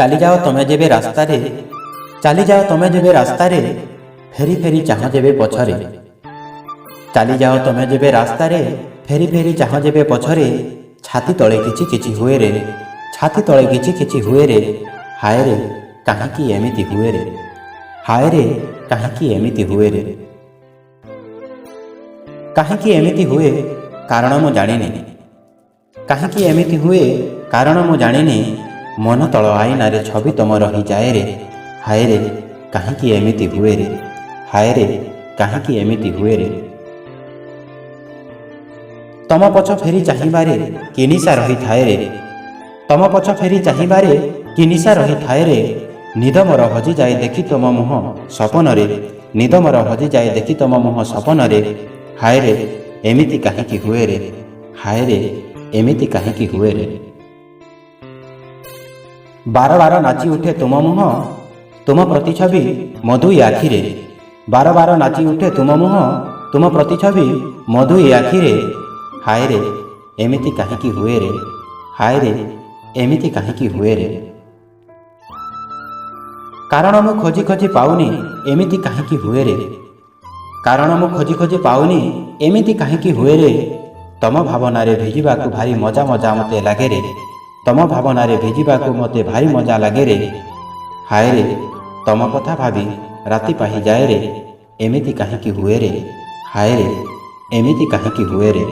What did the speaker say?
ଚାଲିଯାଅ ତମେ ଯେବେ ରାସ୍ତାରେ, ଚାଲିଯାଅ ତମେ ଯେବେ ରାସ୍ତାରେ, ଫେରି ଫେରି ଚାହଁ ଯେବେ ପଛରେ। ଚାଲିଯାଅ ତମେ ଯେବେ ରାସ୍ତାରେ, ଫେରି ଫେରି ଚାହଁ ଯେବେ ପଛରେ, ଛାତି ତଳେ କିଛି କିଛି ହୁଏ ରେ, ଛାତି ତଳେ କିଛି କିଛି ହୁଏ ରେ। ହାୟ ରେ, କାହିଁକି ଏମିତି ହୁଏ ରେ? ହାୟ ରେ, କାହିଁକି ଏମିତି ହୁଏ ରେ? କାହିଁକି ଏମିତି ହୁଏ କାରଣ ମୁଁ ଜାଣିନି, କାହିଁକି ଏମିତି ହୁଏ କାରଣ ମୁଁ ଜାଣିନି, ମନ ତଳ ଆଇନାରେ ଛବି ତମ ରହିଯାଏ ରେ। ହାୟ ରେ, କାହିଁକି ଏମିତି ହୁଏ ରେ? ହାୟ ରେ, କାହିଁକି ଏମିତି ହୁଏ ରେ? ତମ ପଛ ଫେରି ଚାହିଁବାରେ କି ନିଶା ରହିଥାଏ ରେ? ତମ ପଛ ଫେରି ଚାହିଁବାରେ କି ନିଶା ରହିଥାଏ ରେ? ନିଦ ମୋର ହଜିଯାଏ ଦେଖି ତମ ମୁହଁ ସପନରେ, ନିଦ ମୋର ହଜିଯାଏ ଦେଖି ତମ ମୁହଁ ସପନରେ। ହାୟ ରେ, ଏମିତି କାହିଁକି ହୁଏ ରେ? ହାୟ ରେ, ଏମିତି କାହିଁକି ହୁଏ ରେ? ବାର ବାର ନାଚି ଉଠେ ତୁମ ମୁହଁ, ତୁମ ପ୍ରତିଛବି ମୋ ଦୁଇ ଆଖିରେ। ବାର ବାର ନାଚି ଉଠେ ତୁମ ମୁହଁ, ତୁମ ପ୍ରତିଛବି ମୋ ଦୁଇ ଆଖିରେ। ହାୟ ରେ, ଏମିତି କାହିଁକି ହୁଏ ରେ? ହାୟ ରେ, ଏମିତି କାହିଁକି ହୁଏ ରେ? କାରଣ ମୁଁ ଖୋଜି ଖୋଜି ପାଉନି, ଏମିତି କାହିଁକି ହୁଏ ରେ? କାରଣ ମୁଁ ଖୋଜି ଖୋଜି ପାଉନି, ଏମିତି କାହିଁକି ହୁଏ ରେ? ତମ ଭାବନାରେ ଭିଜିବାକୁ ଭାରି ମଜା ମଜା ମୋତେ ଲାଗେ ରେ। ତମ ଭାବନାରେ ଭିଜିବାକୁ ମୋତେ ଭାରି ମଜା ଲାଗେ ରେ। ହାୟ ରେ, ତମ କଥା ଭାବି ରାତି ପାହିଯାଏ ରେ। ଏମିତି କାହିଁକି ହୁଏ ରେ? ହାୟ ରେ, ଏମିତି କାହିଁକି ହୁଏ ରେ?